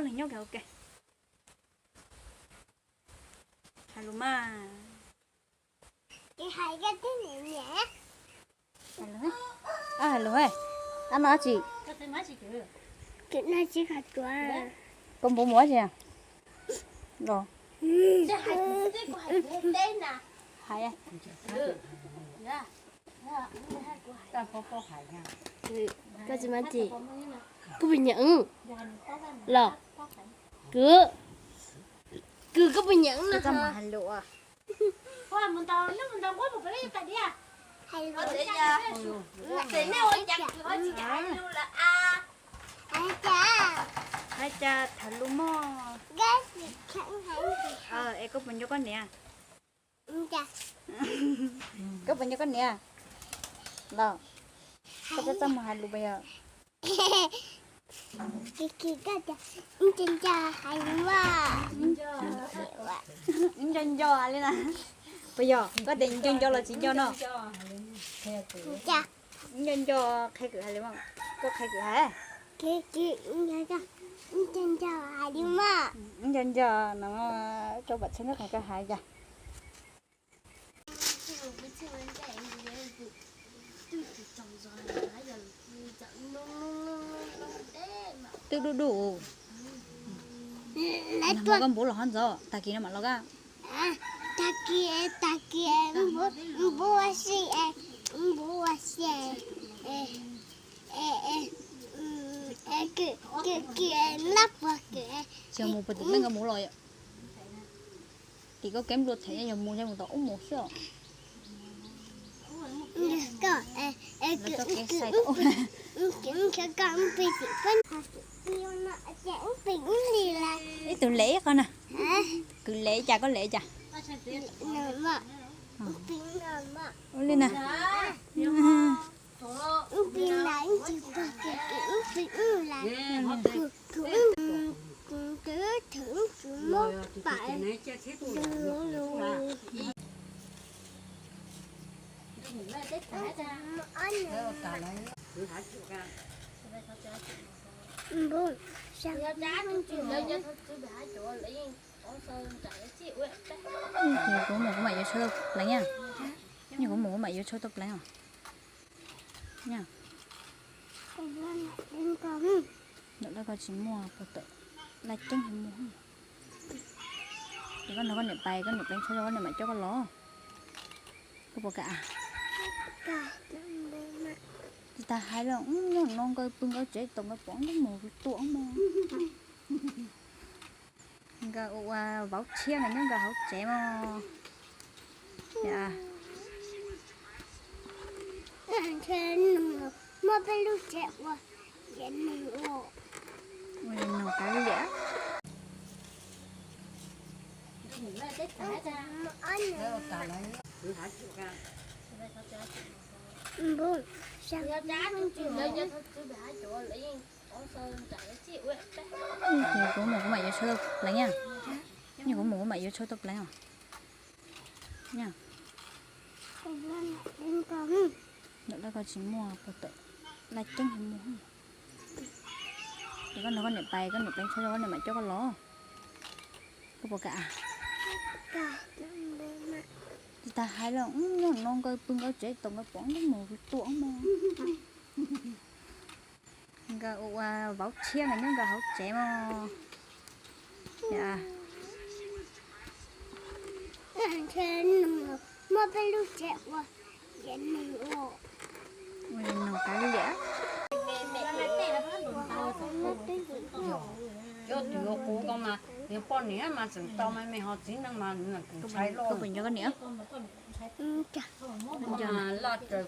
Nyob ua ke. Hais lus mas. Hais lus, hais lus. Ab no dab tsi? Koj npau mus dab tsi? Los. Hais. Koj tsis mas tsis, koj puas nyiam wb los? Kwv, kwv, koj puas nyiam wb no? Hais lus. Hais cas tham lus mog. Es koj puas nco koj niam? Koj puas nco koj niam? Los, koj txhob txaj muag hais lus puas yog? Nco nco li na. Puas yog koj tias nco nco los tsis nco no? Nco nco, qhia kwv hais li mas. Koj qhia kwv hais. Nco nco no, rau pam tsheb nyob qhov koj hais cas. Twb du du. Koj npau los ho ntxov, tag kis no mam los koj. Tag kis, tag kis npau ua si, npau ua si. Kws kws nab puas kws. Tsis yog mus puas tim leej koj mus los yom. Tim koj kev nplua them yog mus yog mus tom ub mus xwb os. Ib tug lem ib qho na. Kwv lem cas koj lem cas? Ua li na. Kuv mus kuv mam yuav tshuaj tau pleev os. Ntawm no koj tsis muaj puas tawm, laj ceeb muag. Ces koj nrog koj niam pais, koj niam pleev tshuaj rau koj niam mam coj koj los. Koj puas kam? Tsis tas hais los, nyob no nkawd pw nkawd tsev tau nkawd pom nkawd mus tua mog. Nkawd ua vauv tshiab nkawd nyob nkawd hauv tsev mog. Muaj peb lub tsev ua, ua li no kav liam. Ces kuv mus kuv mam yuav tshuaj tau pleev os. Kuv mus kuv mam yuav tshuaj tau pleev os. Ntawm no koj tsis muaj puas tawm, laj ceeb muag. Ces koj nrog koj niam pais, koj niam pleev tshuaj rau koj niam mam coj koj los. Koj puas kam? Tsis tas hais los, nyob no nkawd pw nkawd tsev tau nkawd pom nkawd mus tua mog. Nkawd ua vauv tshiab nkawd nyob nkawd hauv tsev mog. Muaj peb lub tsev ua, ua li no kav liam. Cov twg ua kuv ko mas, nws poj niam mas tseem tau mas me ho txiv neej mas nws ntshai loj. Koj puas nco koj niam? Loj raws them.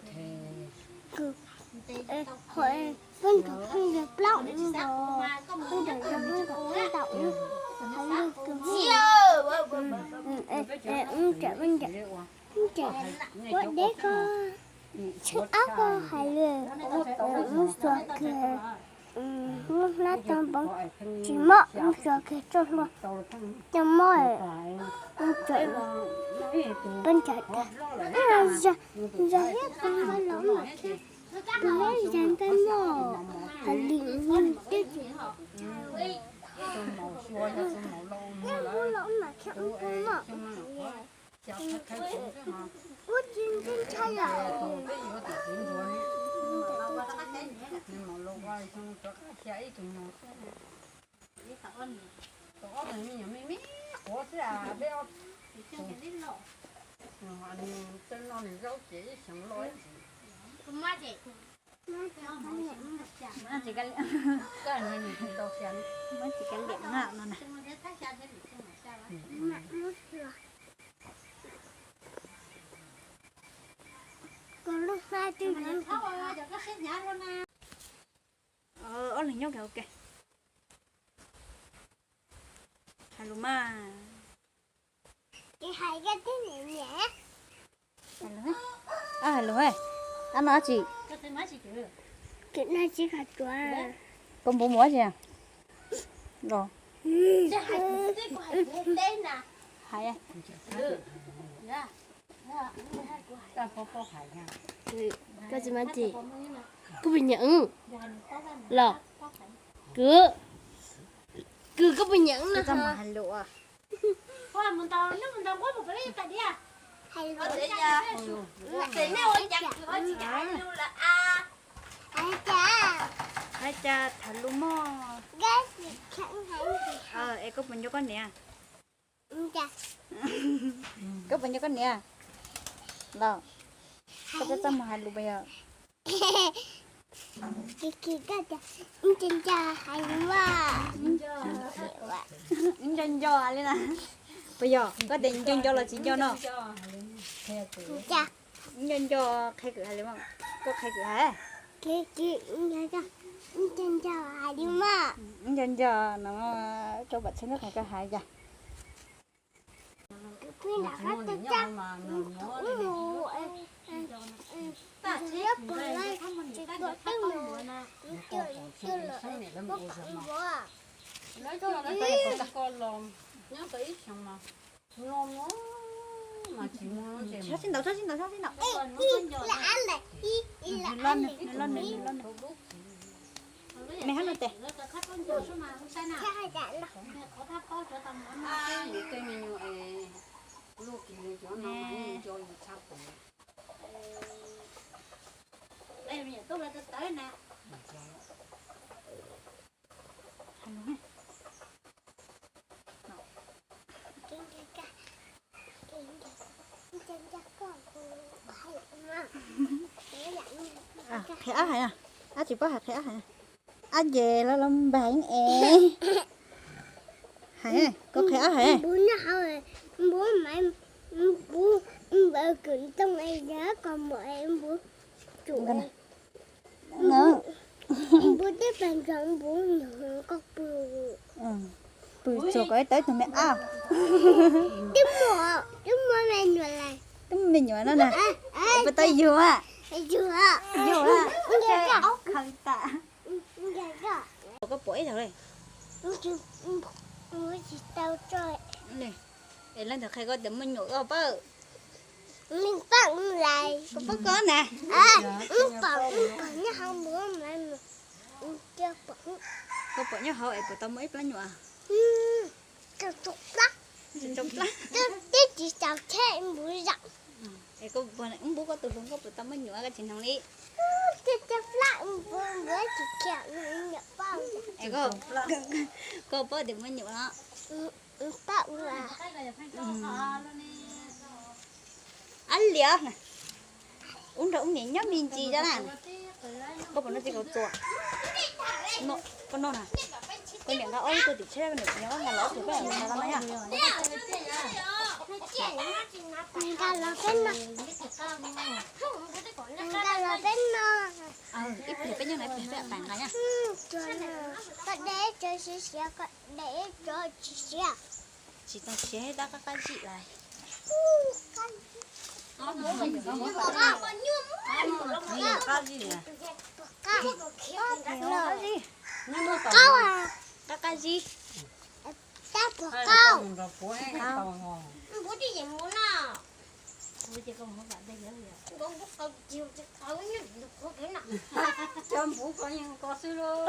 Peb nkawd pheej yog plaub, peb nkawd yog peb nkawd pheej tau ub hais lus kws ub, ub ntsawm ub ntsawm, ub ntsawm ua deb ko, tsheej aub ko hais lus, ub xuas kiag lub hlab tog npoo tsis mob, ub xuas kiag txoj hlua coj mob, ub ntsawm peb ntsawm tas, zog thiab peb los mas thiab, peb zag nkaj moj hais lus twb tsis Xya ib tug nyuag xwb, ib tug ob tug me nyuam me me quav xwb as, peb ob tug. Nws tsev no nws zaub ces ib xyoo loj ib txhis. Muab tsis ka liam na no na. Ob leeg nyob ua ke. Hais lus mas. Hais lus, ab no dab tsi? Koj npau mus dab tsi los? Hais. Koj tsis mas tsis, koj puas nyiam los? Kwv, kwv koj puas nyiam na? Hais lus. Hais cas tham lus mog. Es koj puas nco koj niam? Koj puas nco koj niam los? Koj txhob txaj muag hais lus pas yog. Nco nco li na. Puas yog koj tias nco nco los tsis nco no? Nco nco qhia kwv hais li mas. Koj qhia kwv hais. Nco nco no rau pam txheeb koj qhia koj hais cas. Txhob sib ntaus, txhob sib ntaus, txhob sib ntaus. Nws loj, nws loj, nws loj. Me hab no tes. Qhia ab hais, ab tsis paub hais qhia ab hais. Ab ces los los npag es. Hais, koj qhia ab hais. Npug nyob hauv, npug mas, npug, npug kwv ntoo es yog kom mom npug tsum. Npug tej pas ntsoov npug nyuam koj pw. Pw tsuag kom ib tau ib tug me ab. Twb muaj, twb muaj me nyuam lawm. Twb muaj me nyuam no na. Puas tau yug a? Yug a. Khaws tas. Koj pom ib tug li. Es leej twg qhia koj tias muaj nyuam koj pab? Koj pab koj na. Koj pom nyob hauv es puas tau muaj ib plab nyuam? Twb tsis tau cheb npug zam. Es koj, wb npug koj tus hluas nkauj puas tau muaj nyuam koj tsis hnoos li. Es koj, koj paub tias muaj nyuam los? Ab liam, wb nrog wb niam nyob me ntsis rau na. Koj puas noj txiv kaus txuas? Koj noj na. Koj niam nqa ob lub tuaj tim tsheb, koj niam nqa los ob tug peb nqa no yom. Nqa los peb noj. Nqa los peb noj. Ib pliag peb nyob na, ib pliag peb pais nqa na. Koj de ib co siav siav, koj de ib co tsis siav. Tsis tau siav, tab qab qab zim lawm. Qab qab zib. Tab puas qaub? Cov npub ko yeej ko xwb lauj.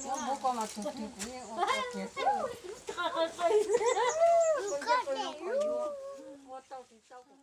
Cov npub ko mas tug twg kuv yeej ua kiag xwb. Ua tau tsis tau kuv.